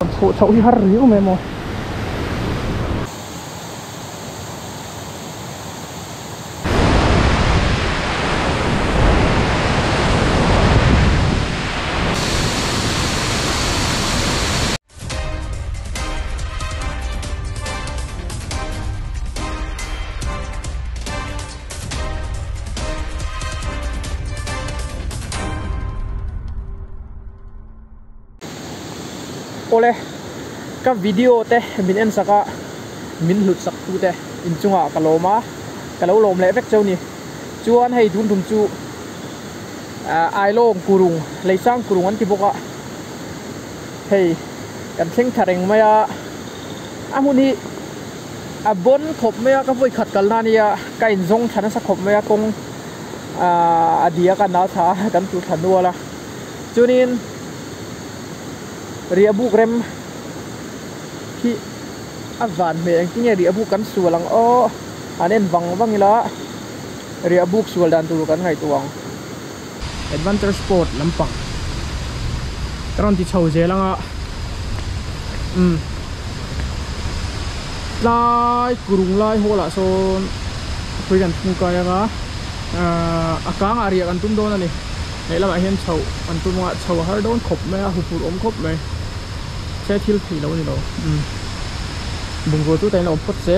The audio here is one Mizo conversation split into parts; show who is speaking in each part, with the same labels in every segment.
Speaker 1: Chhoh chhoh hi har riau mai maw. Awle ka video te min en sak a min hlut sak tu te inchungah ka lawm a ka lo lawm leh vek cheu ni chuan hei tun tum chu ailawng kurung leisang kurung an ti bawk a hei kan thleng tha reng mai a a hmun hi a bawn khawp mai a ka vawi khat kalna a nia ka inzawng thla nasa khawp mai a kawng ahh a diak a nal thla a kan tlu thla nual a chuanin riah buk rem hi a van hmel engtin nge riah buk kan sual ang aw an en vang vang ila riah buk sual dan tur kan ngaihtuah ang. Adventure sport lampang ka rawn ti chho zel anga umm tlai kurung lai hall ah sawn pui kan thung kai anga ahh a kang ah riah kan tum dawn a ni lehlamah hian chhoh kan tum anga chho a har dawn khawp mai a huphurh awm khawp mai se thil thei lo a ni lo umm bungrua chu tain a awm phawt se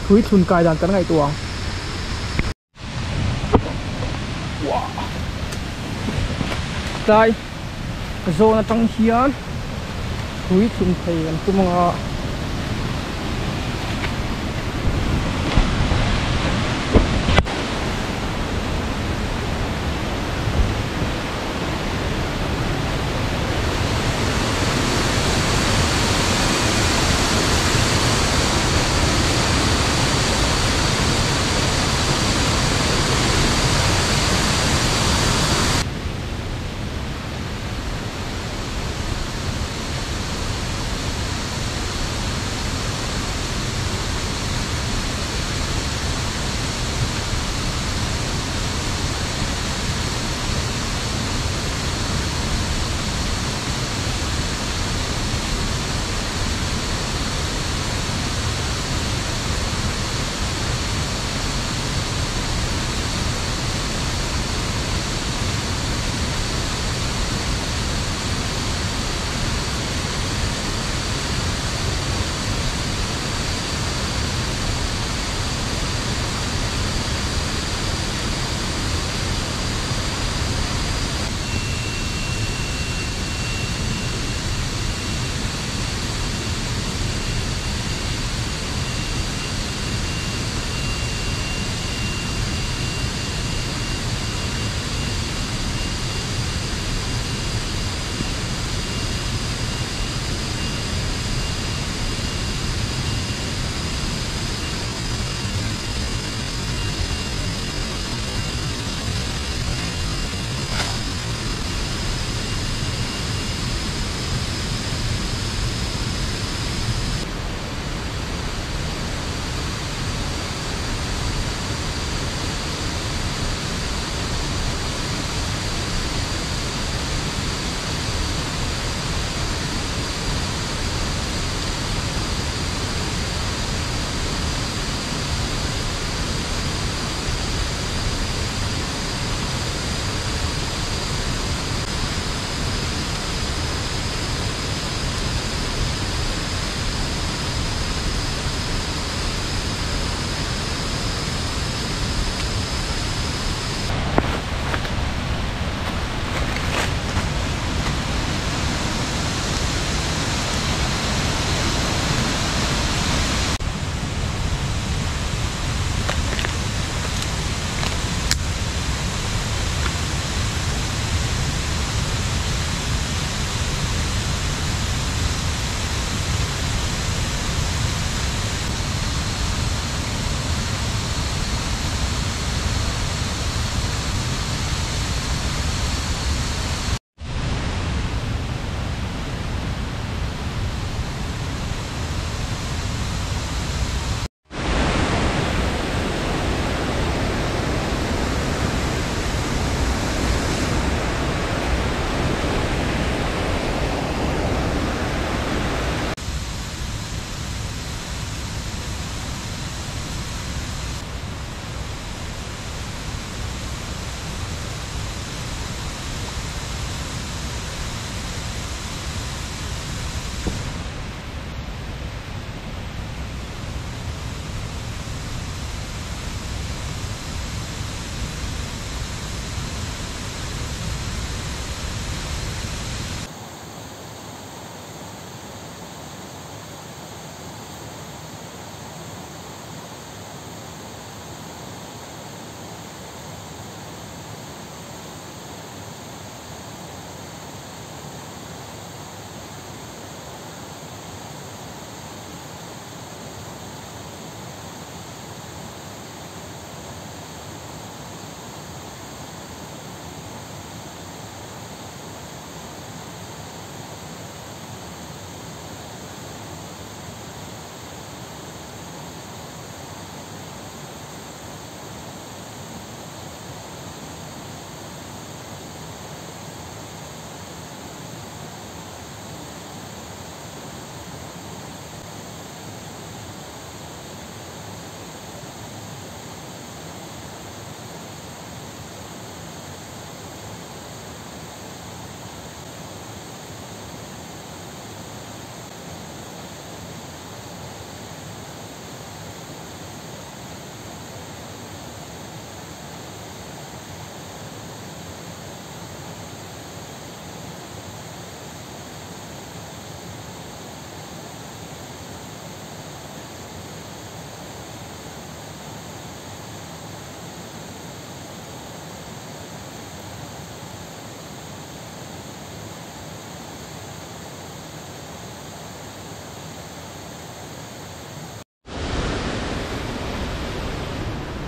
Speaker 1: thui thlun kai dan kan ngaihtuah ang. Tlai zawn atang hian thui thlum thei an tum anga.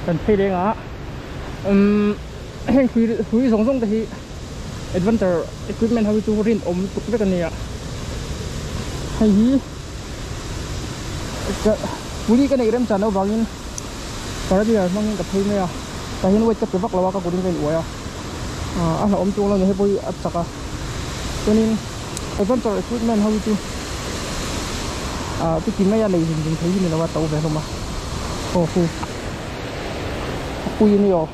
Speaker 1: Kan phei leng a umm heng hrui hrui zawng zawng te hi adventure equipment ho hi chu rinawm lutuk vek a nia hei hi puli ka neih remchan loh vangin paraglider hmangin ka phei mai a tah hian weight ka pe vak lo a ka kut in ka in uai a ah a hlauhawm chuang lo ni hei pawh hi a chak a chuanin adventure equipment ho hi chu ah chuti maia lei zung zung thei hi ni lo a to ve hlawm a aw khu a pui a ni aw.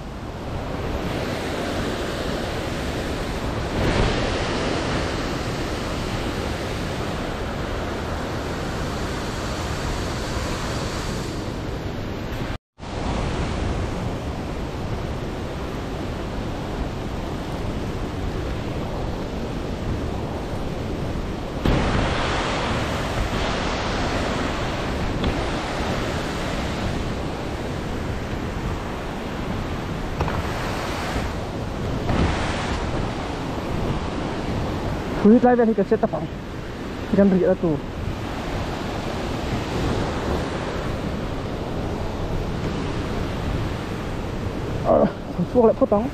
Speaker 1: Hrui tlai vel hi ka set up ang kan riah na tur. Chhuak leh phawt ang.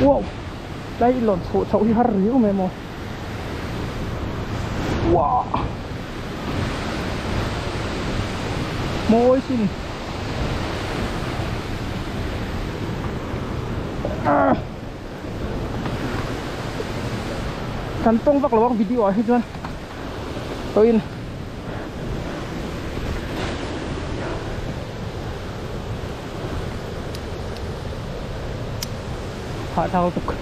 Speaker 1: Wow đây lộn xộn xộn hi har riu mai maw wow mawi sin ah kan tawng vak lo ang video ah hi chuan tawhin hah thau tuk.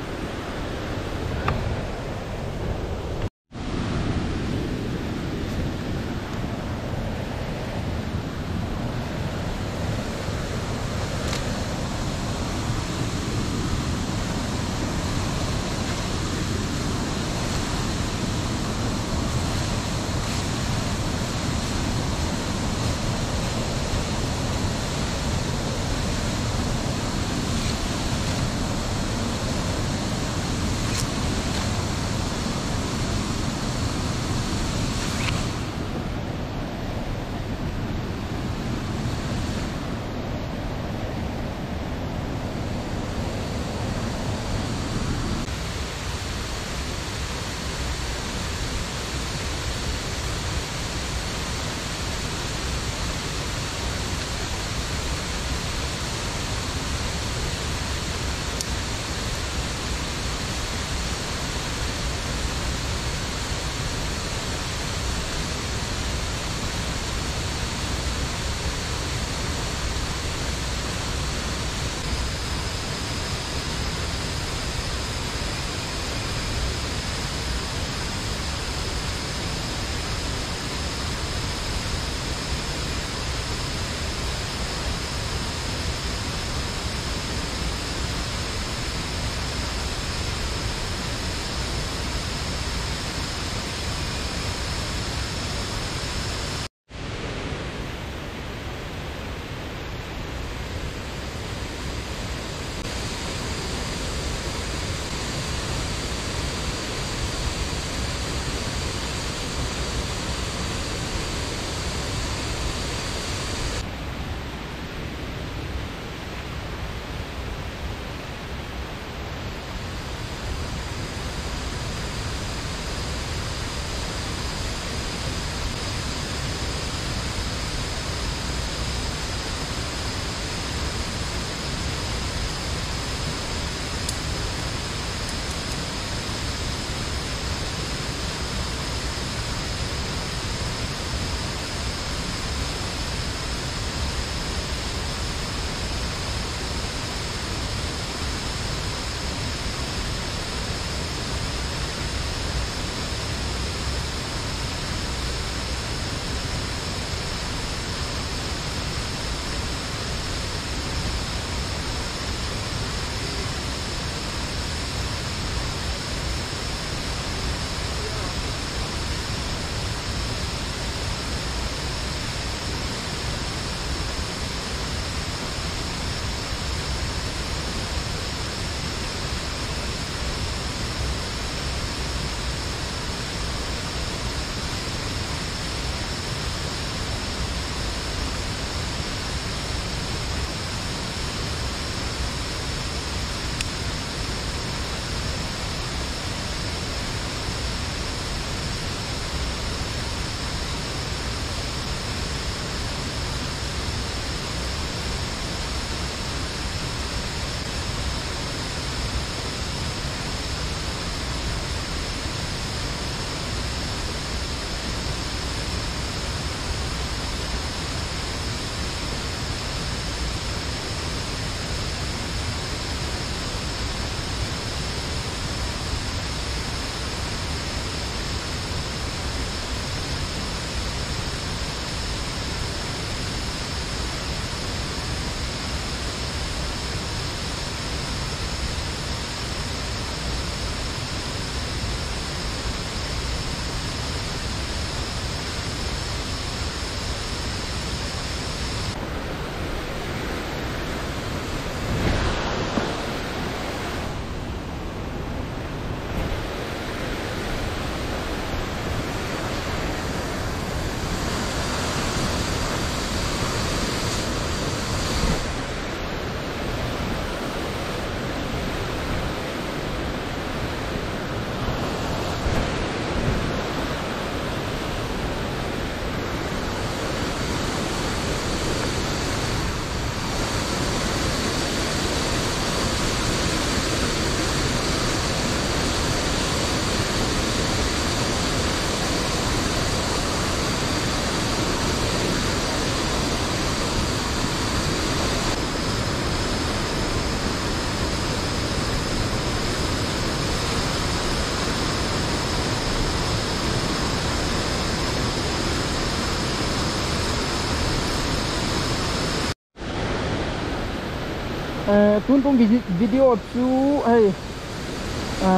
Speaker 1: Tun tum video chu hei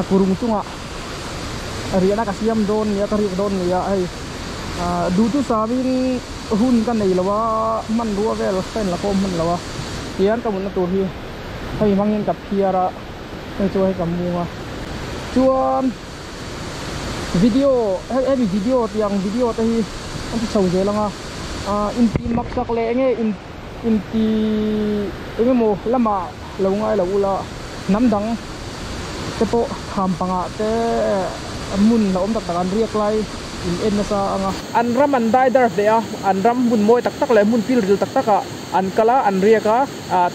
Speaker 1: kurung chungah riahna ka siam dawn nia ka riak dawn nia hei duhthusam in hun ka nei lo a hmanrua vel ka inla khawm hman lo a tihian ka mutna tur hi hei hmangin ka phiar a hei chu hei ka mung a chuan video hei hemi video tiang video te hi an ti chho zel ang a inti maksak leh enge in inti engemaw lamah lo ngai lo ula hnam dang te pawh kham pangah te hmun la awm tak tak an riak lai in en nasa ang a. An ram an dai dar hle a, an ram hmun mawi tak tak leh hmun pilril tak tak ah an kal a, an riak a, ah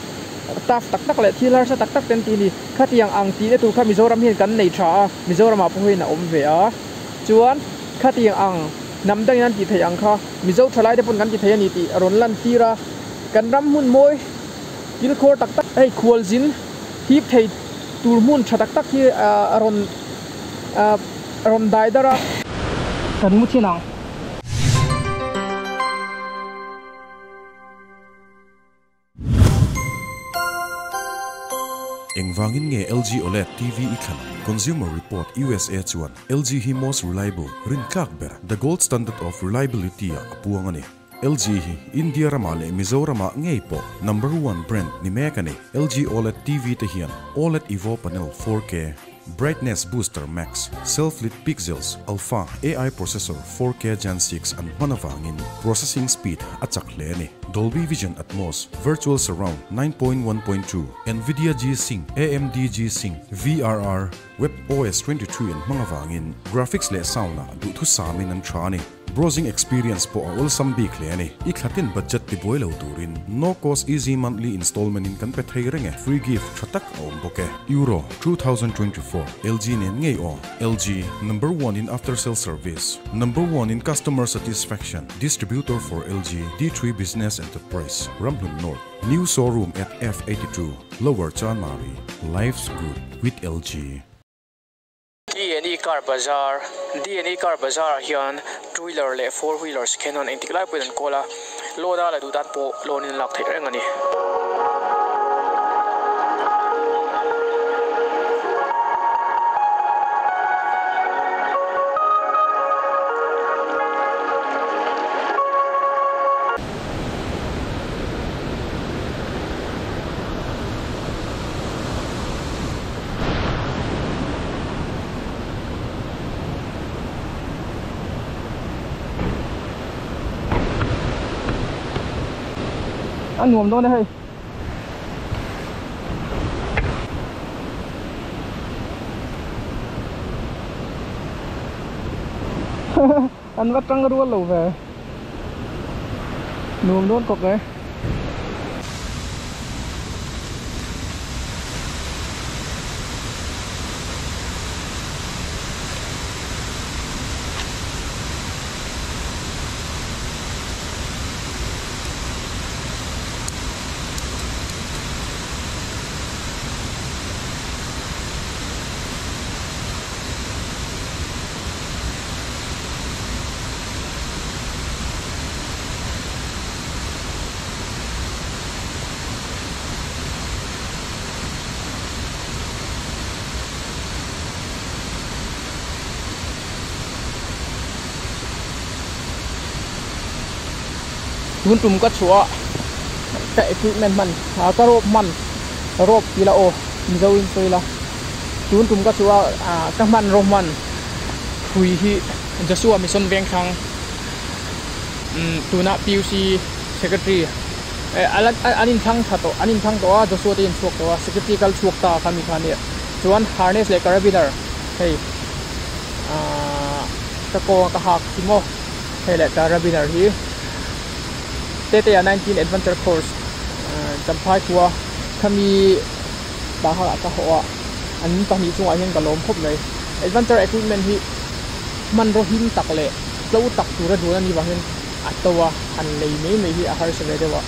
Speaker 1: tough tak tak leh thil harsa tak tak te an ti a ni. Khatiang ang tih na tur kha Mizoram hian kan nei tha a, Mizoram ah pawh hian a awm ve a, chuan khatiang ang hnam dangin an tih theih ang kha Mizo thalai te pawn kan ti thei a ni tih a rawn lan tir a, kan ram hmun mawi kilkhawr tak tak hei khualzin hip thei tur hmun tha tak tak hi a rawn rawn dai dar a. Kan mu thin ang.
Speaker 2: Engvangin nge LG OLED TV i thlan ang? Consumer Report usa chuan LG hi most reliable, rintlak ber, the gold standard of reliability ah a puang a ni. LG hi India ramah leh Mizoramah ngei pawh number one brand ni mek a ni. LG OLED TV te hian OLED Evo Panel 4K, Brightness Booster Max, Self-Lit Pixels, Alpha AI Processor 4K Gen 6 an hman avangin processing speed a chak hle a ni. Dolby Vision Atmos, Virtual Surround 9.1.2, Nvidia G-Sync, AMD G-Sync, VRR, WebOS 23 an hmang avangin graphics leh sound-ah duhthusamin an tha a ni. Browsing experience pawh a awlsam bik hle a ni. I thlatin budget tibuai lo turin no cost easy monthly installment in kan pe thei reng e. Free gift tha tak a awm bawk e. Euro 2024 LG nen ngei aw. LG, number one in after sale service, number one in customer satisfaction, distributor for LG, D3 Business Enterprise, Ramhlun North, new showroom at F82, Lower Chanmari. Life's good with LG.
Speaker 1: D&E Car Bazaar D&E Car Bazaar ah hian two wheeler leh four wheelers khen an engtik lai pawhin an kawl a, loan a la duh tan pawh loan in an lak theih reng a ni. A nuam dawn e hei. An va tang rual lo ve. Nuam dawn kawk e. Tun tum ka chhuah ka equipment hman ka rope hman rope tih la aw mizo in sawi la tun tum ka chhuah ka hman rawh hman hrui hi Joshua Mission Vengthlang tuna PUC Secretary an inthlang tha tawh an inthlang tawh a Joshua te inchhuak tawh a Secretary kal chhuak ta kha mi kha nia chuan harness leh carabiner hei ahh ka kawnga ka hak hi maw hei leh carabiner hi Tetea 19 Adventure Course Champhai khua khami tah kha ka hawh a an pahnih chungah hian ka lawm khawp mai adventure equipment hi hmanraw him tak leh tlo tak tura dun a nih vang hian a to a han lei mai mai hi a harsa ve deuh a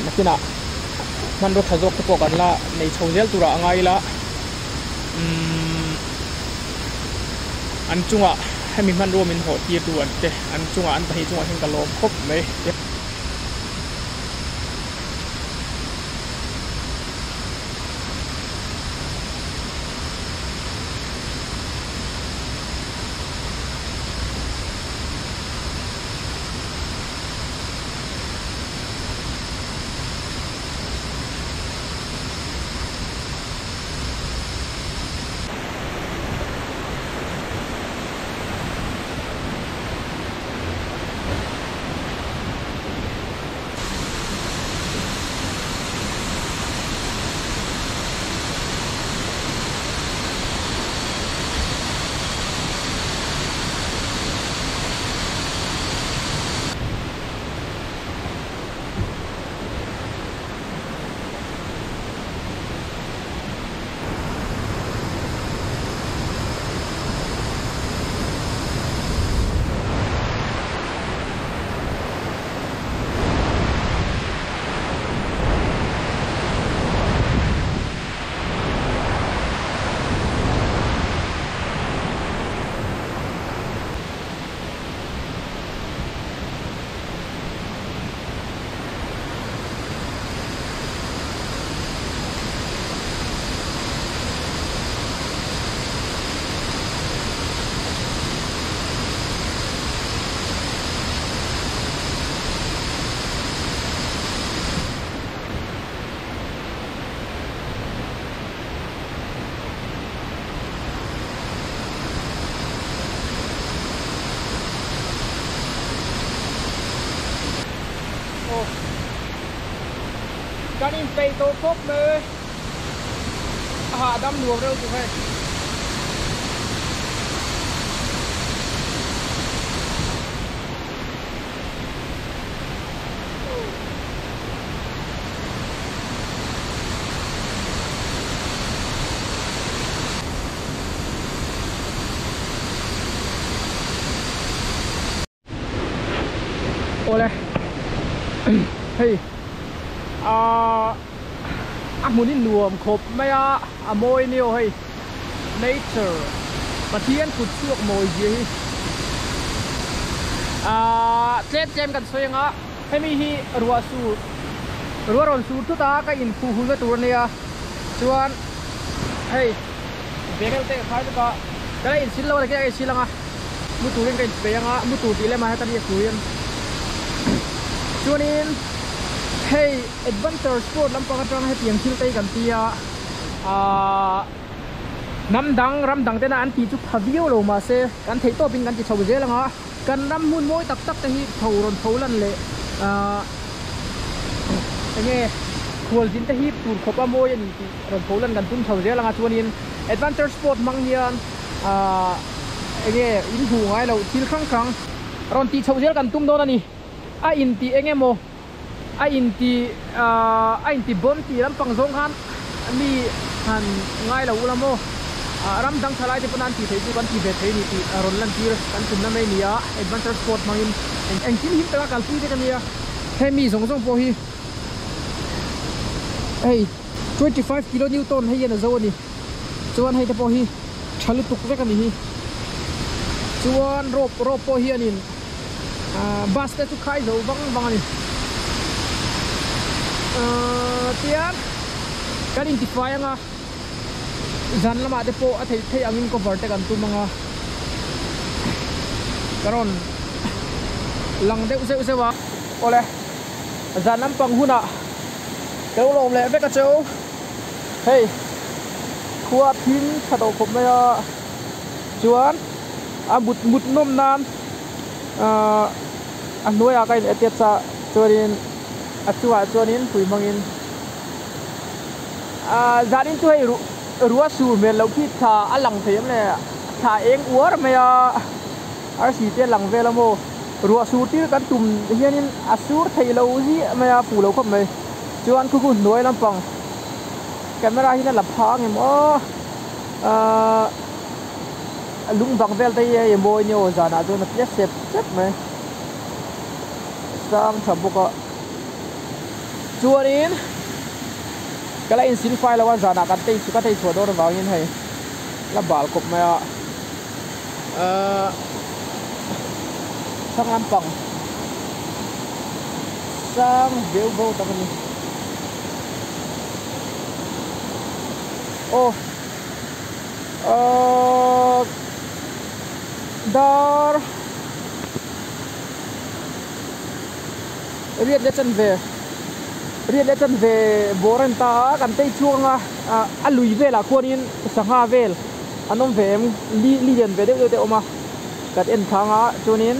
Speaker 1: nakinah hmanraw tha zawk te pawh kan la nei chho zel turah a ngai ila an chungah hemi hmanrua min hawh tir tu an te an chungah an pahnih chungah hian ka lawm khawp mai. Kan inpeih tawh khawp mai. A hahdam nuam reuh tuk hei. Awle hei ahh a hmun hi nuam khawp mai a a mawi nia aw hei nature Pathian kut chhuak mawi zia hi ahh tlem tlem kan sawi anga hemi hi ruah sur ruah rawn sur thut a ka inphuh hulna tur ania chuan hei bag te ka khai bawk a ka la insil lo a ka insil anga. Mu turin ka inpeih anga mu tur tih lemah hian ka riak turin chuanin hei adventure sport lampang atang hetiang thil te hi kan ti a ahh hnam dang ram dang tena an tih chu pha viau lo mahse kan theih tawpin kan ti chho zel anga kan ram hmun mawi tak tak te hi tho rawn tho lan leh ahh enge khualzin te hip tur khawpa mawi a ni tih rawn tho lan kan tum chho zel anga chuanin adventure sport hmang hian ahh enge in hmuh ngai loh thil hrang hrang rawn tih chhoh zel kan tum dawn a ni a intih eng emaw a intih ahh a intih bawm tih lampang zawng khan mi han ngai lo ula maw ah ram dang tha lai te pawn an tih theih chu kan ti ve thei a ni tih rawn lantir kan tumna mai a ni a adventure sport hmangin engkim him taka kalpui vek a nia hemi zawng zawng pawh hi hei 25 kilo newton hei hian a zo a ni. Chuan hei te pawh hi tha lutuk vek a ni hi. Chuan rope rope pawh hianin ahh bus te chu khai zo vang vang a ni. Ahh tian kan intifai anga zan lamah te pawh a theih theih angin cover te kan tum anga ka rawn lang deuh zeuh zeuh a. Awle zan lampang hunah ka lo lawm leh vek a cheu. Hei khua thim tha tawh khawp mai a chuan a mut mut nawm nan ahh a hnuaiah ka in attach a chuanin a chungah chuanin pui hmangin ahh zanin chu hei ruh ruah sur hmel loh khi thla a lang thei em le thla eng uar mai a arsi te a lang vel a maw ruah sur tir kan tum hianin a sur theih lo ziah mai a fuh lo khawp mai. Chuan khu khu hnuai lampang camera hian a la phang em aw ahh lung bang vel te hi hei mawi nia aw zanah chuan a tia sep sep mai sang tha bawk a chuanin ka la insil fai lo a zanah kan tei ka tei chhuah dawn avangin hei la bal kawp mai a ahh thlang lampang. Sang veu vo tak a ni. Aw ahh dar riat leh chanve riat leh chanve bawr a ni ta a kan tei chhuak anga ah a lui velah khuanin sangha vel an awm ve em li li lian ve deuh deuh te a awm a kan en thlang a chuanin.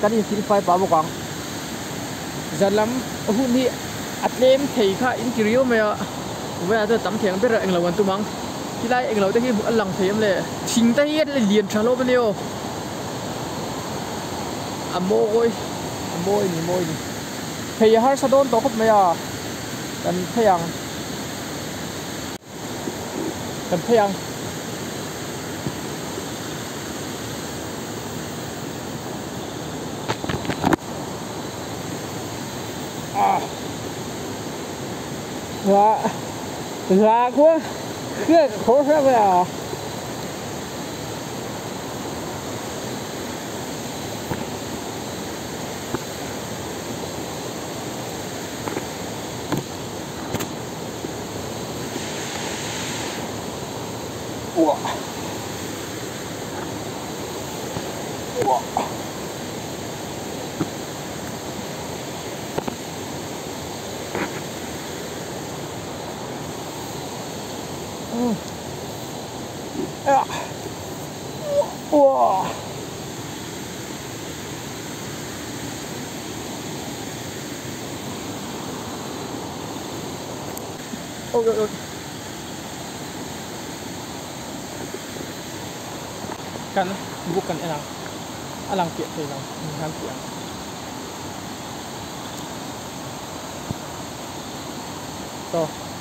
Speaker 1: Kan insil fai pah bawk ang. Zan lam hun hi a tlem thei kha in ti riau mai a. Vawiinah chuan tam thei ang ber a englo an tum ang. Khilai englo te khi a lang thei em le. Thing te hi a lian tha hlawm a nia aw. A mawi a mawi ni mawi ni. Thei a harsa dawn tawh khawp mai a. Kan phei ang. Kan phei ang. Dạ Dạ quá Khưa khổ ra về à Ua. Ua. Ừ. À. Ua. Oi oi oi. Kan book kan en ang a lang piah thei lo ni hian tih ang. Saw.